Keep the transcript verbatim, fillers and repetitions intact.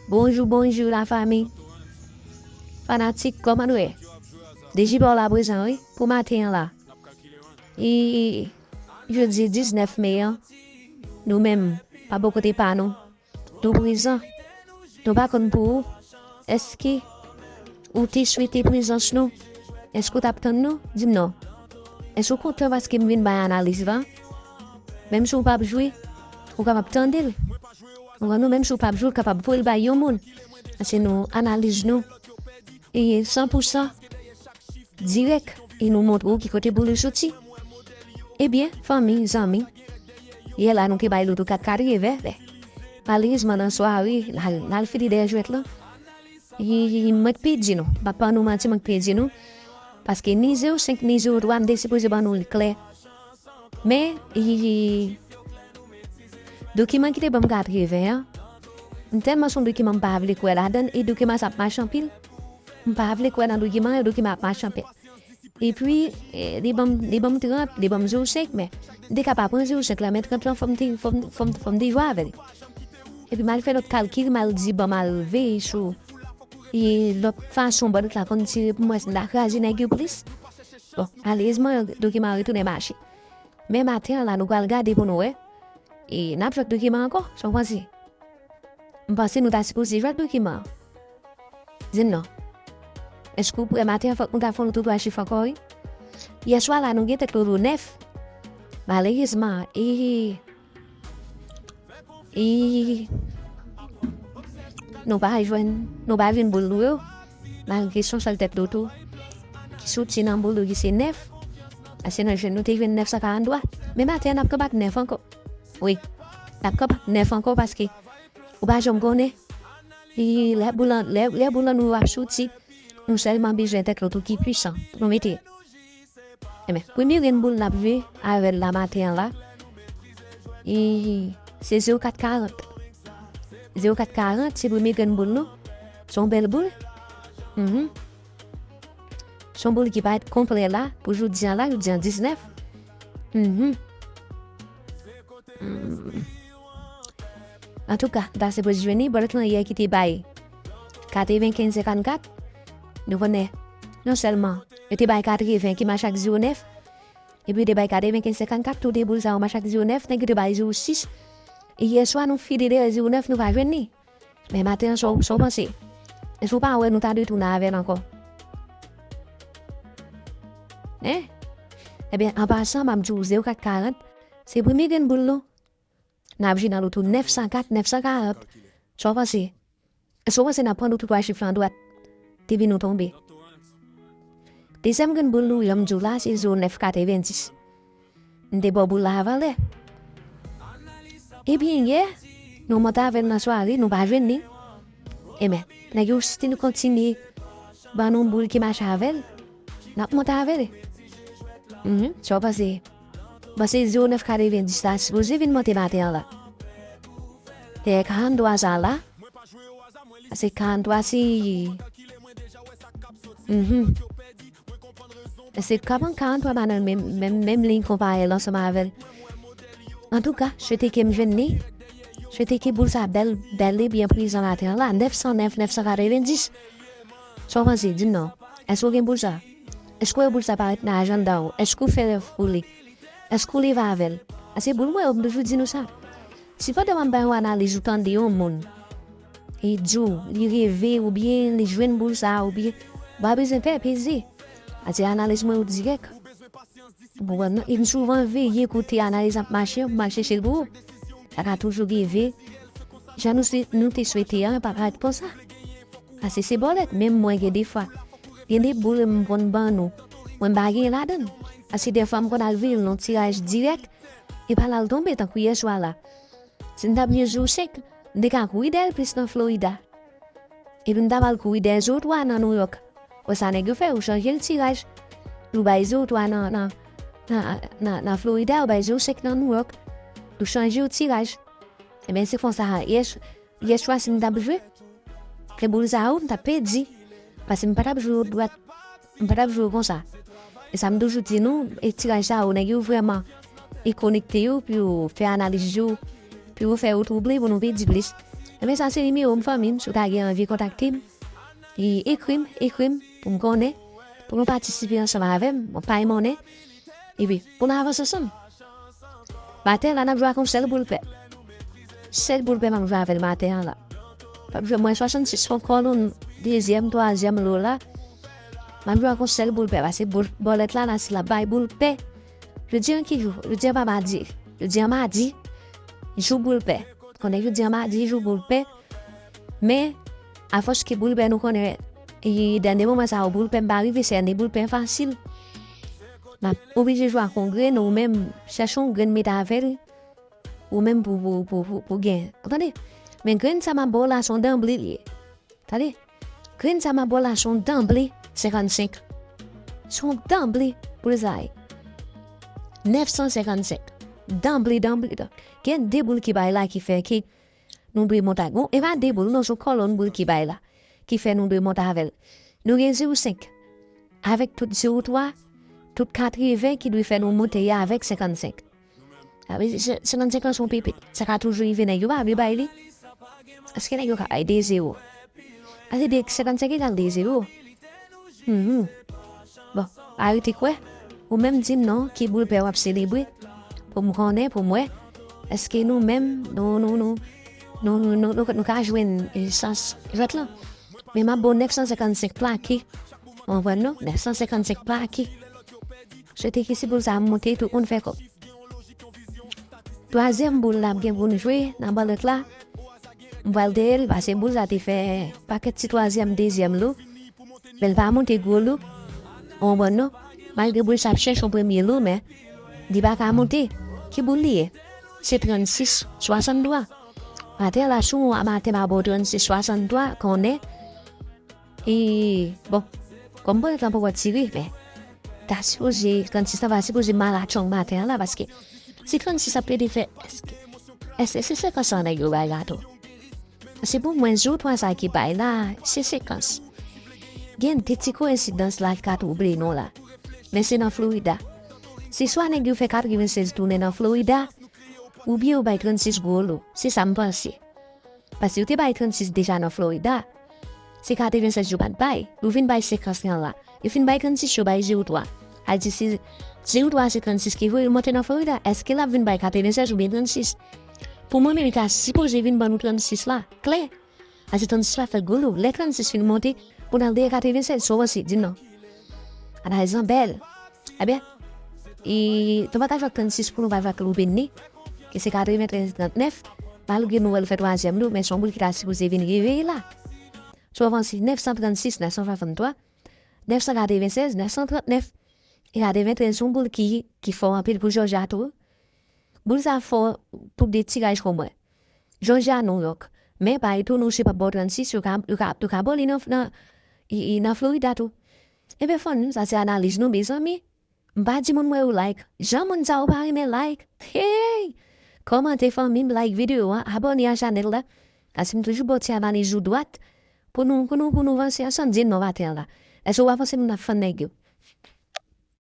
Bonjou, bonjou, lafanmi. Fanatik, kòman nou ye? Deji pa w la prezan, wi, pou maten an la. E, jodi diznèf me an, nou menm, pa bò kote pa nou. Nou prezan. Nou pa konn pou ou. Èske ou te swete prezans nou? Èske ou t ap tann nou? Di m non. Èske ou kontan paske m vin bay analiz la? Menm si w p ap jwe, ou kapab tande l. Ou konprann, menm si w p ap jwe, w kapab voye l bay yon moun. Paske nou analiz nou e san pou san dirèk e nou montre w ki kote pou nou soti. Ebyen, fanmi, zanmi, yè la nou te bay loto kat katreven. Malerezman, nan sware, n al, n al fini dèyè jwèt lan. E, e, mwen k pèdi nou. M p ap ban nou manti, mwen k pèdi nou. Paske ni zewo senk, ni zewo twa, m te sipoze ban nou l klè. Men, e, dokiman ki te ban m katreven an, m tèlman se yon dokiman m pa vle kwè ladan l, e dokiman sa ap mache anpil. M pa vle kwè nan dokiman an, dokiman ap mache anpil. Epi, e, li ban m, li ban m trant, li ban m zewo senk, men m te ka pa pran zewo senk la, men trant lan, fò m te, fò m, fò m, fò m te jwe avè l. Epi m al fè lòt kalkil, m al di, bon, m al veye sou, e, lòt fason bòlèt la konn tire pou m wè si m ta kraze nèg yo plis. Bon, malerezman, dokiman an retounen mache. Men maten an la, nou pral gade pou nou wè. E n ap jwe ak dokiman ankò, sa w panse? M panse nou ta sipoze jwe ak dokiman an. Di m non. Èske w prè maten an? Fòk nou ta fè yon loto twa chif ankò, wi. Yè swa la, nou gen tèt loto nèf. Malerezman, e, e, nou pa jwenn, nou pa jwenn boul nou yo. Malgre se yon sèl tèt loto ki soti nan boul yo ki se nèf. Paske nan jwèt nou te jwenn nèf san karanntwa. Men maten an, n ap kanpe ak nèf ankò. Wi. N ap kanpe ak nèf ankò paske ou pa janm konnen. E lè boul lan, lè, lè boul lan nou ap soti, nou sèlman bezwen tèt loto ki pwisan pou nou mete. Ebyen, premye grenn boul n ap jwe avè l la maten an la, e se zewo kat karant. Zewo kat karant, se premye grenn boul nou. Se yon bèl boul. Mhm. Se yon boul ki parèt konplè la, pou jodi an la, jodi an diznèf. Mhm. Hmm. Antouka, m ta sipoze jwenn li, bòlèt lan yè ki te bay katrevenkenz senkannkat. Nou konnen, non sèlman, yo te bay katreven ki mache ak zewo nèf, epi yo te bay katrevenkenz senkannkat, tou de boul sa yo mache ak zewo nèf, nèg yo te bay zewo sis. E yè swa, nou file dèyè zewo nèf, nou pa jwenn li. Men maten an, sa w, sa w panse? Èske w pa wè nou ta dwe tounen avè l ankò? Hein? Ebyen, an pasan, m ap di w, zewo kat karant, se premye grenn boul nou. N ap jwe nan loto nèf san kat, nèf san karant. Sa w panse? Èske w panse n ap pran loto twa chif lan dwat depi nou tonbe? Dezyèm grenn boul nou, jan m di w la, se zewo nèf katrevendis. M te ba w boul la avan lè. Ebyen, yè, nou monte avè l nan sware, nou pa jwenn li. Ebyen, nèg yo still kontinye ban nou boul ki mache avè l. N ap monte avè l. Mhm, sa w panse? Bon, se zewo nèf katrevendis la sipoze vin monte maten an la. Dèyè karanntwa sa la. Se karanntwa, se, mhm. Se karann, karanntwa pa nan menm, menm, menm liy konparèl ansanm avè l. Antouka, swete ke m jwenn li. Swete ke boul sa bèl, bèl e byen prezan atè an la. Nèf san nèf, nèf san katrevendis. Sa w panse? Di m non. Èske w gen boul sa? Èske w wè boul sa parèt nan ajanda w? Èske w fè rèv pou li? Èske w leve avè l? Paske boul mwen yo, m toujou di nou sa. Si pandan m ap bay yon analiz, ou tande yon moun, li di w, li reve, oubyen li jwenn boul sa, oubyen, ou pa bezwen pè, peze. Paske analiz mwen yo dirèk. Ou konprann, non? E m souvan veye kote analiz ap mache, m al chèche l pou ou. Sa ka toujou rive. Jan nou swe-, nou te swete an, pa parèt konsa. Paske se bòlèt, menm mwen gen defwa. Gen de boul m konn ban nou. Mwen m pa gen ladan l. Paske defwa m konn al veye l nan tiraj dirèk, epi l al tonbe tankou yè swa la. Si m t ap jwe zewo senk, m te ka kouri dèyè l plis nan Florida. Epi m ta pral kouri dèyè zewo twa nan Nouyòk. Wè sa nèg yo fè, yo chanje l tiraj. Yo bay zewo twa nan, nan, nan, nan, nan Florida, yo bay zewo senk nan Nouyòk. Yo chanje yo tiraj. Ebyen, se konsa, yè, yè swa si m t ap jwe, ke boul sa yo, m t ap pèdi. Paske m pa t ap jwe dwat. M pa t ap jwe konsa. E sa m toujou di nou, e tiraj sa yo, nèg yo vrèman e konekte yo pou yo fè analiz yo, pou yo fè yo twouble pou nou pèdi plis. Ebyen, sa se nimewo m, fanmi m, si w ta gen anvi kontakte m, e ekri m, ekri m, pou m konnen, pou nou patisipe ansanm avè m, mwen pay monnen, epi pou n avanse ansanm. Maten la, n ap jwe ak yon sèl boul pè. Sèl boul pè m ap jwe avè l maten an la. P ap jwe mwen swasannsis fon kòlonn dezyèm, twazyèm lo la. M ap jwe ak yon sèl boul pè, paske boul, bòlèt la, la, se l ap bay boul pè. Jodi an ki jou? Jodi an pa madi. Jodi an madi, jou boul pè. Konnen jodi an madi, jou boul pè. Men, afòs ke boul pè nou konnen, e dènye moman sa yo, boul pè m pa rive, se dènye boul pè fasil. M ap oblije jwe ak yon grenn, ou menm chèche yon grenn mete avè l, ou menm pou, pou, pou, pou, pou gen. Ou tande? Men grenn sa m ap ba w la, se yon danble li ye. Tande? Grenn sa m ap ba w la, se yon danble senkannsenk. Se yon danble boul sa ye. Nèf san senkannsenk. Danble, danble, danble. Gen de boul ki bay la ki fè ke nou dwe monte ak. Bon, e pa de boul, non, se yon kòlonn boul ki bay la, ki fè nou dwe monte avè l. Nou gen zewo senk. Avèk tout zewo twa, tout katreven ki dwe fè nou monte avèk senkannsenk. Sa vle di, se, senkannsenk lan se yon pipit. Sa ka toujou rive nèg yo pa vle bay li. Èske nèg yo ka bay de zewo? Sa vle di, senkannsenk egal de zewo. Mhm. Bon, arete kwè. Ou menm di m non, ki boul pè w ap selebre? Pou m konnen, pou m wè. Èske nou menm, nou, nou, nou, nou, nou, nou, nou, nou ka jwenn, e, chans jwèt lan? Men m ap ba w nèf san senkannsenk plake. Ou konprann non? Nèf san senkannsenk plake. Swete ke si boul sa a monte, tout moun fè kòb. Twazyèm boul n ap gen pou n jwe nan bòlèt la, m pral dèyè l, paske boul sa te fè pakèt ti twazyèm, dezyèm lo. Men l pa monte gwo lo. Ou konprann non? Malgre boul sa ap chèche yon premye lo, men li pa ka monte. Ki boul li ye? Se trannsis swasanntwa. Maten la, si w amateur m ap ba w trannsis swasanntwa, konnen. E, bon, kòm bòlèt lan poko tire, men ta sipoze, trannsis lan pa sipoze malatchong maten an la, paske si trannsis ap plede fè, èske, èske se sekans lan nèg yo bay la tou? Se pou mwen, zewo twa sa ki bay la, se sekans. Gen de ti koyensidans la ki ka twouble nou la. Men se nan Florida. Se swa nèg yo fè katrevennsèz tounen nan Florida, oubyen yo bay trannsis gwo lo. Se sa m panse. Paske yo te bay trannsis deja nan Florida. Se katrevennsèz yo pa t bay. Yo vin bay sekans lan la. Yo fin bay trannsis, yo bay zewo twa. Al di se zewo twa se trannsis ki voye l monte nan Florida. Èske l ap vin bay katrevennsèz oubyen trannsis? Pou mwen menm, li ta sipoze vin ban nou trannsis la. Klè. Al di trannsis la fè gwo lo. Lè trannsis fin monte, pou n al dèyè katrevennsèz, sa w panse? Di m non. Analiz lan bèl. Ebyen, e, nou pa ka jwe ak trannsis pou nou pa jwe ak Loubin ni, ki se katreventrèz trannèf, malgre nou wè l fè twazyèm lo, men se yon boul ki ta sipoze vin reveye la. Si w avanse nèf san trannsis, nèf san swasanntwa, nèf san katrevennsèz, nèf san trannèf, e katreventrèz se yon boul ki, ki fò anpil pou Jòj a tou. Boul sa fò pou de tiraj pou mwen. Jòj a Nouyòk. Men pa etonn ou si pa bò trannsis, yo ka, yo ka, yo ka bò li nan, nan, i, i, nan Florida tou. Ebyen, fanmi, sa se analiz nou, mezanmi. M pa di moun mwen yo like. Jan moun sa yo pa renmen like. Hey! Kòmante, fanmi m, like videyo a, abòne a chanèl la. Paske m toujou ba w ti analiz ou dwat pou nou, pou nou, pou nou vanse ansanm. Di m non maten an la. Èske w pa panse nou ap fann nèg yo?